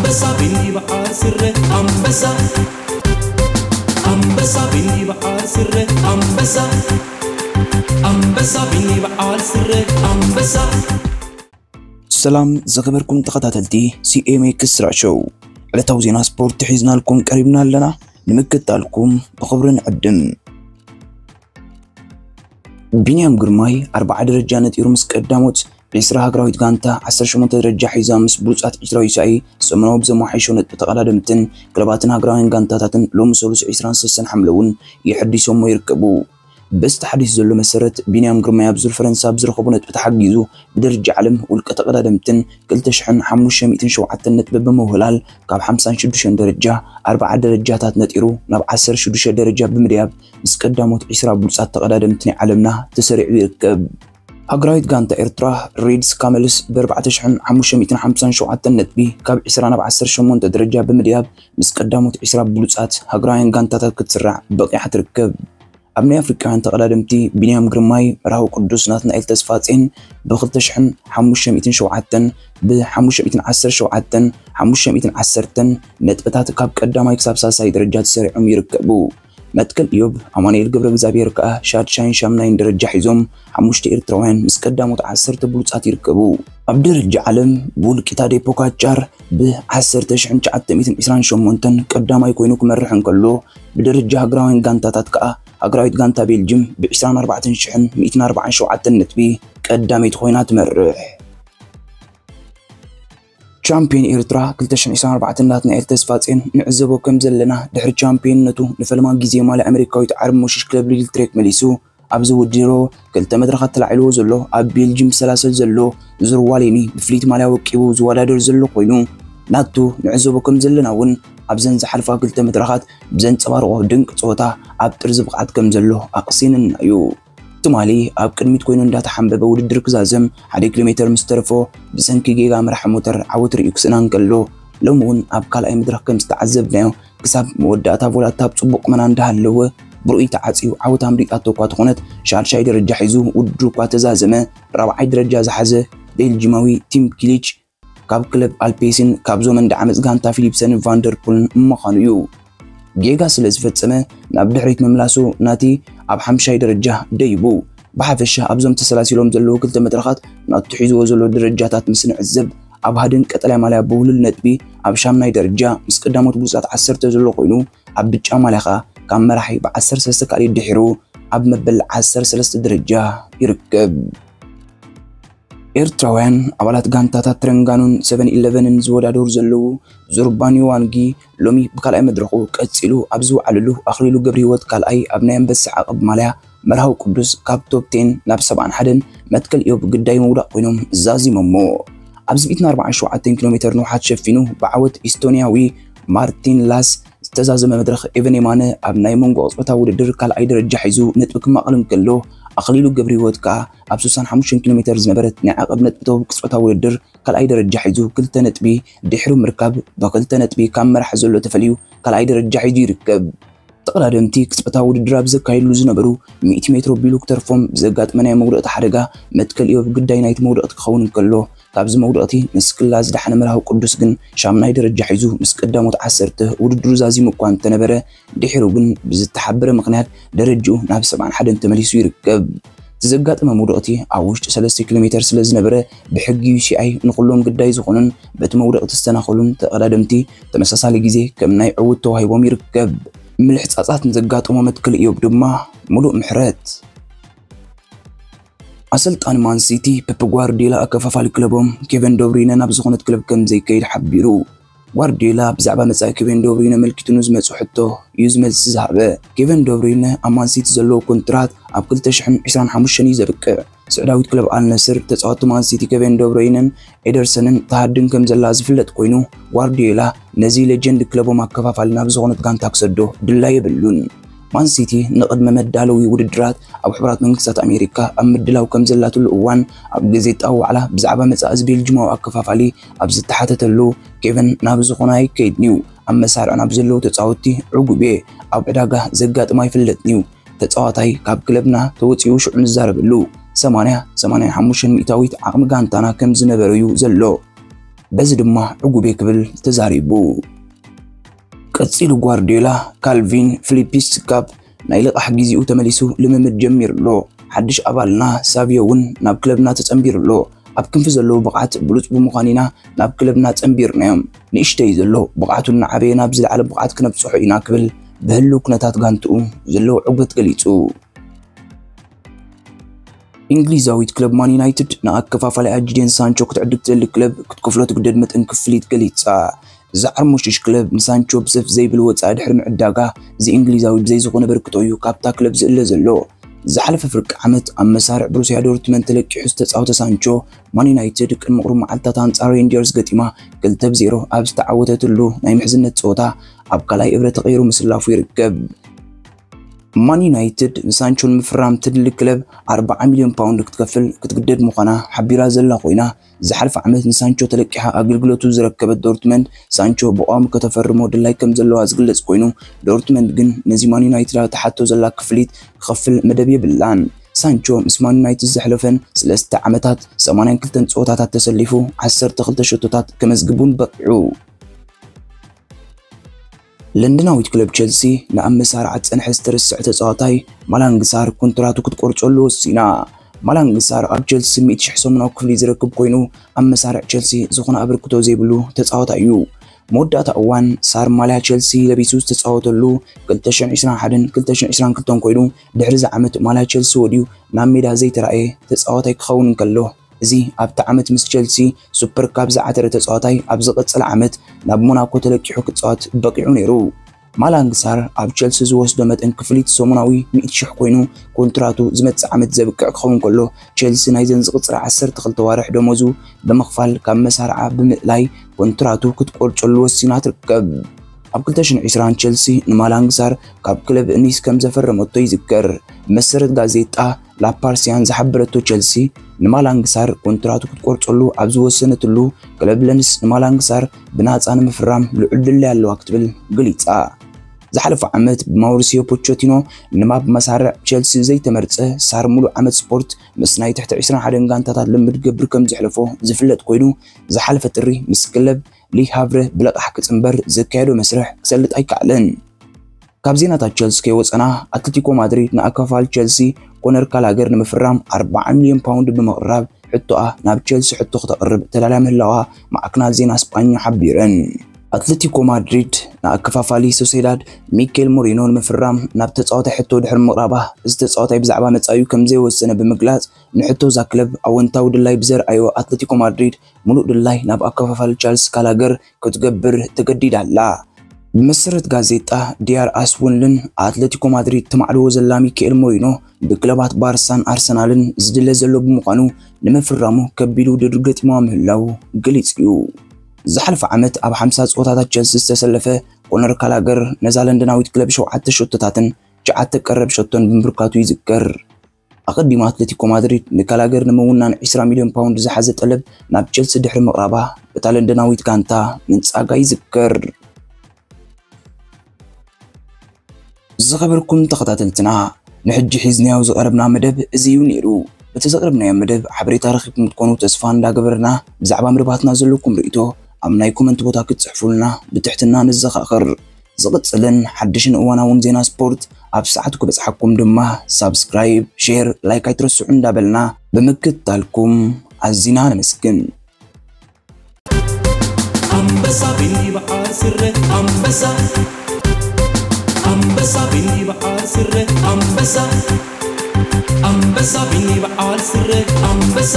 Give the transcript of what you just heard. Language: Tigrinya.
ኣንበሳ ቢኒ በዓል ስረ ኣንበሳ ኣንበሳ ቢኒ በዓል ስረ ኣንበሳ ኣንበሳ ቢኒ በዓል ስረ ኣንበሳ። ሰላም ዝኸበርኩም ተኸታተልቲ ሲ ኤም ኤክስ ስራ ሾው፣ ዕለታዊ ዜና ስፖርት ሒዝናልኩም ቀሪብና ኣለና። ንምክታልኩም ብኽብሪ ንዕድም። ቢንያም ግርማይ ኣርብዓ ደረጃ ነጢሩ ምስ ቀዳሞት ዒስራ ሃገራዊት ጋንታ ዓሰርተ ሸሞንተ ደረጃ ሒዛ ምስ ብሉጻት ዒስራ ዩ ሲ ኣይ ሰሙናዊ ብዘመሓይሾ ነጥቢ ተቐዳደምትን ክለባትን ሃገራውያን ጋንታታትን ሎሚ ሰሉስ ዒስራን ሰለስተን ሓምለ እውን የሐዲሶሞ ይርከቡ። በዚ ተሓዲሱ ዘሎ መሰረት ቢንያም ግርማይ ኣብ ዙር ፈረንሳ ብዝረኸቦ ነጥቢ ተሓጊዙ ብደረጃ ዓለም ውልቀ ተቐዳደምትን ክልተ ሽሕን ሓሙሽተ ሚእትን ሸውዓተን ነጥቢ ብምውህላል ካብ ሓምሳን ሽዱሽተን ደረጃ ኣርብዓ ደረጃታት ነጢሩ ናብ ዓሰርተ ሽዱሽተ ደረጃ ብምድያብ ምስ ቀዳሞት ዒስራ ብሉጻት ተቐዳደምቲ ናይ ዓለምና ተሰሪዑ ይርከብ። ሃገራዊት ጋንታ ኤርትራ ሬድስ ካመልስ ብኣርባዕተ ሽሕን ሓሙሽተ ሚእትን ሓምሳን ሸውዓተን ነጥቢ ካብ ዒስራ ናብ ዓሰርተ ሸሞንተ ደረጃ ብምድያብ ምስ ቀዳሞት ዒስራ ብሉጻት ሃገራውያን ጋንታታት ክትስራዕ በቒዓ ትርከብ። ኣብ ናይ ኣፍሪቃውያን ተቐዳደምቲ ቢንያም ግርማይ፣ መርሃዊ ቅዱስ፣ ናትናኤል ተስፋጼን ብክልተ ሽሕን ሓሙሽተ ሚእትን ሸውዓተን፣ ብሓሙሽተ ሚእትን ዓሰርተ ሸውዓተን፣ ሓሙሽተ ሚእትን ዓሰርተን ነጥብታት ካብ ቀዳማይ ክሳብ ሳልሳይ ደረጃ ተሰሪዖም ይርከቡ። መትከል ኢዮብ፣ ኣማኑኤል ገብረ እግዚኣብሔር ከኣ ሻድሻይን ሻምናይን ደረጃ ሒዞም ሓሙሽተ ኤርትራውያን ምስ ቀዳሞት ዓሰርተ ብሉጻት ይርከቡ። ኣብ ደረጃ ዓለም ብውልቂታ ዴፖካቻር ብ ዓሰርተ ሽሕን ትሽዓተ ሚእትን ዕስራን ሸሞንተን ቀዳማይ ኮይኑ ክመርሕ እንከሎ፣ ብደረጃ ሃገራውያን ጋንታታት ከኣ ሃገራዊት ጋንታ ቤልጅም ብ ዕስራን ኣርባዕተን ሽሕን ሚእትን ኣርባዓን ሸውዓተን ነጥቢ ቀዳመይቲ ኮይና ትመርሕ። ቻምፒዮን ኤርትራ ክልተ ሽሕን ዕስራን ኣርባዕተን ናትናኤል ተስፋጼን ንዕዘቦ ከም ዘለና፣ ድሕሪ ቻምፒዮንነቱ ንፈለማ ግዜ ማልያ ኣመሪካዊት ዓርቢ ሞሽሽ ክለብ ሊድል ትሬክ መሊሱ ኣብዚ ውድድሩ ክልተ መድረኻት ተላዒልዎ ዘሎ፣ ኣብ ቤልጅም ዝሰላሰል ዘሎ ዙር ዋሌኒ ብፍልይቲ ማልያ ወቂቡ ዝወዳደር ዘሎ ኮይኑ፣ ናቱ ንዕዘቦ ከም ዘለና እውን ኣብዘን ዝሓልፋ ክልተ መድረኻት ብዘንጸባርቖ ድንቂ ጸወታ ኣብ ጥርዚ ብቕዓት ከም ዘሎ ኣቕሲንና እዩ። ትማሊ ኣብ ቅድሚት ኮይኑ እንዳተሓንበበ ውድድር ክዛዘም ሓደ ኪሎ ሜተር ምስ ተረፎ ብሰንኪ ጌጋ መራሒ ሞተር ዓወት ርእዩ ክስእና እንከሎ፣ ሎሚ እውን ኣብ ካልኣይ መድረኽ ከም ዝተዓዘብናዮ ክሳብ መወዳእታ ቮላታ ኣብ ጽቡቕ ቁመና እንዳሃለወ ብርኡይ ተዓጽዩ ዓወት ኣምሊጣቶ እኳ ተኾነት፣ ሻድሻይ ደረጃ ሒዙ ውድድሩ እኳ ተዛዘመ፣ ራብዓይ ደረጃ ዝሓዘ ቤልጂማዊ ቲም ኪሊች ካብ ክለብ ኣልፔሲን ካብዞም እንዳ ዓመጽ ጋንታ ፊሊፕሰን ቫንደርፑልን ምዃኑ እዩ። ጌጋ ስለ ዝፈጸመ ናብ ድሕሪት ምምላሱ ናቲ ኣብ ሓምሻይ ደረጃ ደይቡ። ብሓፈሻ ኣብዞም ተሰላሲሎም ዘለዉ ክልተ መድረኻት ናቱ ሒዝዎ ዘሎ ደረጃታት ምስ ንዕዘብ፣ ኣብ ሃድን ቀጠልያ ማልያ ብውህሉል ነጥቢ ኣብ ሻምናይ ደረጃ ምስ ቀዳሞት ብሉጻት ዓሰርተ ዘሎ ኮይኑ፣ ኣብ ብጫ ማልያ ኸኣ ካብ መራሒ ብዓሰርተ ሰለስተ ካልኢት ድሒሩ ኣብ መበል ዓሰርተ ሰለስተ ደረጃ ይርከብ። ኤርትራውያን ኣባላት ጋንታታት ትረንጋኑን ሰቨን ኢለቨንን ዝወዳደሩ ዘለዉ ዙርባኒ ዋንጊ ሎሚ ብካልኣይ መድረኹ ቀጺሉ ኣብ ዝወዓለሉ፣ ኣኽሊሉ ገብረህይወት ካልኣይ ኣብ ናይ ኣንበሳ ዓቐብ ማልያ መርሃዊ ቅዱስ ካብ ቶፕ ቴን ናብ ሰብዓን ሓደን መትከል ኢዮብ ግዳይ ምውዳቕ ኮይኖም ዛዚሞሞ። ኣብዚ ሚእትን ኣርባዓን ሸውዓተን ኪሎ ሜተር ንውሓት ሸፊኑ ብዓወት ኢስቶንያዊ ማርቲን ላስ ዝተዛዘመ መድረኽ ኤቨን የማነ ኣብ ናይ መንጎ ቅጽበታዊ ውድድር ካልኣይ ደረጃ ሒዙ ነጥቢ ክማቐል እንከሎ፣ ኣኽሊሉ ገብረህይወት ከኣ ኣብ ስሳን ሓሙሽተን ኪሎ ሜተር ዝነበረት ናይ ዓቐብ ነጥቢ ተውብ ቅጽበታዊ ውድድር ካልኣይ ደረጃ ሒዙ ክልተ ነጥቢ ድሕሪ ምርካብ ብክልተ ነጥቢ ካብ መራሕ ዘሎ ተፈልዩ ካልኣይ ደረጃ ሒዙ ይርከብ። ተቐዳደምቲ ቅጽበታዊ ውድድር ኣብ ዘካየድሉ ዝነበሩ ሚእቲ ሜትሮ ቢሉ ክተርፎም ብዘጋጠመ ናይ መውደቕቲ ሓደጋ መትከል ኢዮብ ግዳይ ናይቲ መውደቕቲ ክኸውን እንከሎ፣ ካብዚ መውደቕቲ ንስክላ ዝደሓነ መርሃዊ ቅዱስ ግን ሻምናይ ደረጃ ሒዙ ምስ ቀዳሞት ዓሰርተ ውድድሩ ዛዚሙ እኳ እንተነበረ፣ ድሒሩ ግን ብዝተሓበረ ምኽንያት ደረጅኡ ናብ ሰብዓን ሓደን ተመሊሱ ይርከብ። እቲ ዘጋጠመ መውደቕቲ ኣብ ውሽጢ ሰለስተ ኪሎ ሜተር ስለ ዝነበረ፣ ብሕጊ ዩ ሲ ኣይ ንኹሎም ግዳይ ዝኾኑን በቲ መውደቕቲ ዝተናኸሉን ተቐዳደምቲ ተመሳሳሊ ግዜ ከም ናይ ዕውት ተዋሂቦም ይርከብ። ምልሕጻጻት ንዘጋጠሞ መትከል ኢዮብ ድማ ምሉእ ምሕረት። ኣሰልጣኒ ማን ሲቲ ፔፕ ጓርዲዮላ ኣከፋፋሊ ክለቦም ኬቨን ዶብሪነ ናብ ዝኾነት ክለብ ከም ዘይከይድ ሓቢሩ። ጓርዲዮላ ብዛዕባ መጻኢ ኬቨን ዶብሪነ ኣመልኪቱ ንዝመጽእ ሕቶ እዩ እዚ መልሲ ዝሃበ። ኬቨን ዶብሪነ ኣብ ማን ሲቲ ዘለዎ ኮንትራት ኣብ ክልተ ሽሕን ዕስራን ሓሙሽተን እዩ ዘብቅዕ። ስዑዳዊት ክለብ ኣል ነስር ተጻወትቲ ማን ሲቲ ኬቨን ዶብሪነን ኤደርሰንን ትሃድን ከም ዘላ ዝፍለጥ ኮይኑ፣ ጓርዲዮላ ነዚ ሌጀንድ ክለቦም ኣከፋፋሊ ናብ ዝኾነት ጋንታ ክሰዶ ድላይ የብሉን። ማን ሲቲ ንቕድመ መዳለዊ ውድድራት ኣብ ሕቡራት መንግስታት ኣሜሪካ ኣብ ምድላው ከም ዘላትሉ እዋን፣ ኣብ ጋዜጣዊ ዋዕላ ብዛዕባ መጻኢ እዚ ቤልጅማዊ ኣከፋፋሊ ኣብ ዝተሓተተሉ፣ ኬቨን ናብ ዝኾነ ኣይከይድን እዩ። ኣብ መሳርዕ ናብ ዘለዉ ተጻወትቲ ዕጉብ እየ። ኣብ ዕዳጋ ዘጋጥም ኣይፍለጥን እዩ። ተጻዋታይ ካብ ክለብና ተወጺኡ ሽዑ ንዛረበሉ። ሰማንያ፣ ሰማንያን ሓሙሽተን ሚእታዊት ዓቕሚ ጋንታና ከም ዝነበረ እዩ ዘሎ። በዚ ድማ ዕጉብ እየ ክብል ተዛሪቡ። ቀጺሉ ጓርዲዮላ፣ ካልቪን ፊሊፕስ ካብ ናይ ልቓሕ ግዜኡ ተመሊሱ ልምምድ ጀሚሩ ኣሎ። ሓድሽ ኣባልና ሳቪዮ እውን ናብ ክለብና ተጸንቢሩ ኣሎ። ኣብ ክንፊ ዘለዎ ብቕዓት ብሉጽ ብምዃኑ ኢና ናብ ክለብና ጸንቢርናዮም። ንእሽተይ ዘሎ ብቕዓቱ እናዓበየ ናብ ዝለዓለ ብቕዓት ክነብጽሖ ኢና ክብል ብህልው ኩነታት ጋንትኡ ዘለዎ ዕግበት ገሊጹ። እንግሊዛዊት ክለብ ማን ዩናይትድ ንኣከፋፋላይኣ ጂደን ሳንቾ ክትዕድግ ትደሊ ክለብ ክትከፍሎ ትግደድ መጠን ክፍሊት ገሊጻ። እዛ ዓርሞሽሽ ክለብ ንሳንቾ ብሰፍ ዘይብል ወጻኢ ድሕሪ ምዕዳጋ፣ እዚ እንግሊዛዊ ብዘይ ዝኾነ በርክቶ እዩ ካብታ ክለብ ዝእለ ዘሎ። ዝሓለፈ ፍርቂ ዓመት ኣብ መሳርዕ ብሩስያ ዶርትመንድ ተለቂሑ ዝተጻወተ ሳንቾ፣ ማን ዩናይትድ ቅድሚ ቁሩብ መዓልታት ኣንጻር ሬንጀርስ ገጢማ ክልተ ብ ዜሮ ኣብ ዝተዓወተትሉ ናይ ምሕዝነት ጸወታ ኣብ ካልኣይ እብረ ተቐይሩ ምስላፉ ይርከብ። ማን ዩናይትድ ንሳንቾ ንምፍራም ትድሊ ክለብ ኣርብዓ ሚልዮን ፓውንድ ክትከፍል ክትግደድ ምዃና ሓቢራ ዘላ ኮይና፣ ዝሓለፈ ዓመት ንሳንቾ ተለቂሓ ኣገልግሎቱ ዝረከበት ዶርትመንድ፣ ሳንቾ ብቋሚ ከተፈርሞ ድላይ ከም ዘለዋ ዝግለጽ ኮይኑ፣ ዶርትመንድ ግን ነዚ ማን ዩናይትድ ትሓቶ ዘላ ክፍሊት ክኸፍል መደብ የብላን። ሳንቾ ምስ ማን ዩናይትድ ዘሕለፈን ሰለስተ ዓመታት ሰማንያን ክልተን ጸወታታት ተሰሊፉ ዓሰርተ ክልተ ሸቶታት ከመዝግብ እውን በቒዑ። ለንደናዊት ክለብ ቸልሲ ንኣብ መሳርዓ ዝጸንሐ ዝተረስዐ ተጻዋታይ ማላንግ ሳር ኮንትራቱ ክትቆርጸሉ ወሲና። ማላንግ ሳር ኣብ ቸልሲ ሚእቲ ሺሕ ሰሙናዊ ክፍሊት ዝረክብ ኮይኑ፣ ኣብ መሳርዕ ቸልሲ ዝኾነ ኣበርክቶ ዘይብሉ ተጻዋታይ እዩ። መወዳእታ እዋን ሳር ማልያ ቸልሲ ለቢሱ ዝተጻወተሉ ክልተ ሽሕን ዕስራን ሓደን ክልተ ሽሕን ዕስራን ክልተን ኮይኑ፣ ድሕሪ እዚ ዓመት ማልያ ቸልሲ ወድዩ ናብ ሜዳ ዘይተራእየ ተጻዋታይ ክኸውን እንከሎ፣ እዚ ኣብቲ ዓመት ምስ ቸልሲ ሱፐር ካፕ ዝዓተረ ተጻዋታይ ኣብ ዝቐጸለ ዓመት ናብ ሞናኮ ተለቂሑ ክጻወት በቒዑ ነይሩ። ማላንግ ሳር ኣብ ቸልሲ ዝወስዶ መጠን ክፍሊት ሰሙናዊ ሚእቲ ሺሕ ኮይኑ፣ ኮንትራቱ ዝመጽእ ዓመት ዘብቅዕ ክኸውን ከሎ፣ ቸልሲ ናይዘን ዝቕጽራ ዓሰርተ ክልተ ዋርሕ ደሞዙ ብምኽፋል ካብ መሳርዓ ብምእላይ ኮንትራቱ ክትቆርጸሉ ወሲና ትርከብ። ኣብ ክልተ ሽሕን ዕስራን ቸልሲ ንማላንግ ሳር ካብ ክለብ ኒስ ከም ዘፈረመቶ ይዝከር። ብመሰረት ጋዜጣ ላፓርሲያን ዝሓበረቶ ቸልሲ ንማላንግ ሳር ኮንትራቱ ክትቆርጸሉ ኣብ ዝወሰነትሉ፣ ክለብ ለንስ ንማላንግ ሳር ብናጻ ንምፍራም ልዑል ድላይ ኣለዋ ክትብል ገሊጻ። ዝሓለፈ ዓመት ብማውሪሲዮ ፖቾቲኖ ንማብ መሳርዕ ቸልሲ ዘይተመርጸ ሳር፣ ሙሉእ ዓመት ስፖርት ምስ ናይ ትሕቲ ዕስራን ሓደን ጋንታታት ልምድ ገብር ከም ዘሕለፎ ዝፍለጥ ኮይኑ፣ ዝሓለፈ ጥሪ ምስ ክለብ ሊ ሃቭረ ብለቓሕ ክጽንበር ዘካየዶ መስርሕ ክሰልጥ ኣይከኣለን። ካብ ዜናታት ቸልሲ ከይወጸና፣ ኣትሌቲኮ ማድሪድ ንኣካፋል ቸልሲ ኮነር ካላገር ንምፍራም ኣርብዓ ሚልዮን ፓውንድ ብምቕራብ፣ ሕቶኣ ናብ ቸልሲ ሕቶ ክተቕርብ ተዳልያ ምህላዋ ማዕክናት ዜና ስጳኛ ሓቢረን። ኣትሌቲኮ ማድሪድ ንኣከፋፋሊ ሶሴዳድ ሚኬል ሞሪኖ ንምፍራም ናብ ተጻዋታይ ሕቶ ድሕሪ ምቕራባ፣ እዚ ተጻዋታይ ብዛዕባ መጻኢኡ ከም ዘይወሰነ ብምግላጽ፣ ንሕቶ እዛ ክለብ ኣወንታዊ ድላይ ብዘርኣዮ ኣትሌቲኮ ማድሪድ፣ ምሉእ ድላይ ናብ ኣከፋፋሊ ቻርልስ ካላገር ክትገብር ተገዲዳ ኣላ። ብመሰረት ጋዜጣ ዲያር ኣስ ወንልን፣ ኣትሌቲኮ ማድሪድ ተማዕድዎ ዘላ ሚካኤል ሞሪኖ፣ ብክለባት ባርሳን ኣርሰናልን ዝድለ ዘሎ ብምዃኑ፣ ንምፍራሙ ከቢድ ውድድር ገጢምዋ ምህላዉ ገሊጹ እዩ። ዝሓለፈ ዓመት ኣብ ሓምሳ ጸወታታት ቸልሲ ዝተሰለፈ ኮነር ካላገር፣ ነዛ ለንደናዊት ክለብ ሸውዓተ ሸቶታትን ትሽዓተ ቀረብ ሸቶን ብምብርካቱ ይዝከር። ኣቐዲሙ ኣትሌቲኮ ማድሪድ ንካላገር ንምውናን ዕስራ ሚልዮን ፓውንድ ዝሓዘ ጠለብ ናብ ቸልሲ ድሕሪ ምቕራባ፣ እታ ለንደናዊት ጋንታ ምንጻጋ ይዝከር። ዝኸበርኩም ተኸታተልትና፣ ንሕጂ ሒዝናዮ ዝቐረብና መደብ እዚ እዩ ነይሩ። በቲ ዘቕረብናዮ መደብ ሓበሬታ ረኺብኩም ክትኮኑ ተስፋ እንዳገበርና፣ ብዛዕባ መደባትና ዘለኩም ርእይቶ ኣብ ናይ ኮመንት ቦታ ክትጽሕፉልና ብትሕትና ንዘኻኽር። ዝቕጽልን ሓድሽን እዋናውን ዜና ስፖርት ኣብ ሰዓቱ ክበጽሓኩም ድማ ሳብስክራይብ፣ ሼር፣ ላይክ ኣይትረስዑ እንዳበልና ብምክትታልኩም ኣዚና ነመስግን። ኣንበሳ ቢኒ በዓል ስረ ኣንበሳ፣ ኣንበሳ ቢኒ በዓል ስረ ኣንበሳ፣ ኣንበሳ ቢኒ በዓል ስረ ኣንበሳ።